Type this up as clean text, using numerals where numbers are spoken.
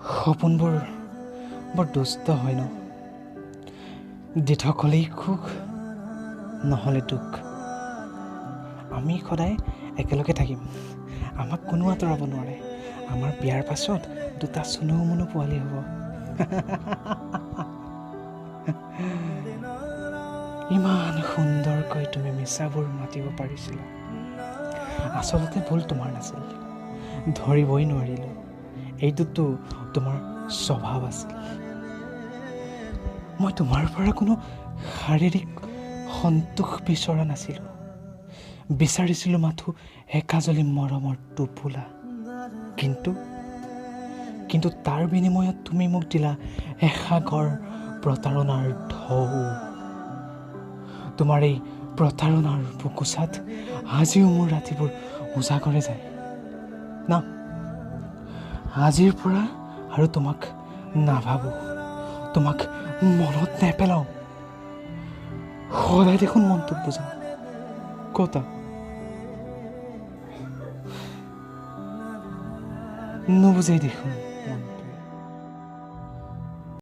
সপোনবোৰ বৰ দুষ্ট হয় ন? দিঠক হ'লেই সুখ, নহ'লে দুখ। আমি সদায় একেলগে থাকিম, আমাক কোনো আঁতৰাব নোৱাৰে। আমাৰ বিয়াৰ পাছত দুটা চুনু মুনু পোৱালি হ'ব। ইমান সুন্দৰকৈ তুমি মিছাবোৰ মাতিব পাৰিছিলা। আচলতে ভুল তোমাৰ নাছিল, ধৰিবই নোৱাৰিলোঁ। এইটোতো তোমাৰ স্বভাৱ আছিল। মই তোমাৰ পৰা কোনো শাৰীৰিক সন্তোষ বিচৰা নাছিলোঁ, বিচাৰিছিলোঁ মাথো একাজলি মৰমৰ টোপোলা। কিন্তু কিন্তু তাৰ বিনিময়ত তুমি মোক দিলা এসাগৰ প্ৰতাৰণাৰ ঢৌ। তোমাৰ এই প্ৰতাৰণাৰ বুকুচাত আজিও মোৰ ৰাতিবোৰ উজাগৰে যায়। না, আজিৰ পৰা আৰু তোমাক নাভাবোঁ, তোমাক মনত নেপেলাওঁ। সদায় দেখোন মনটোক বুজাওঁ, ক'তা নুবুজেই দেখোন মন।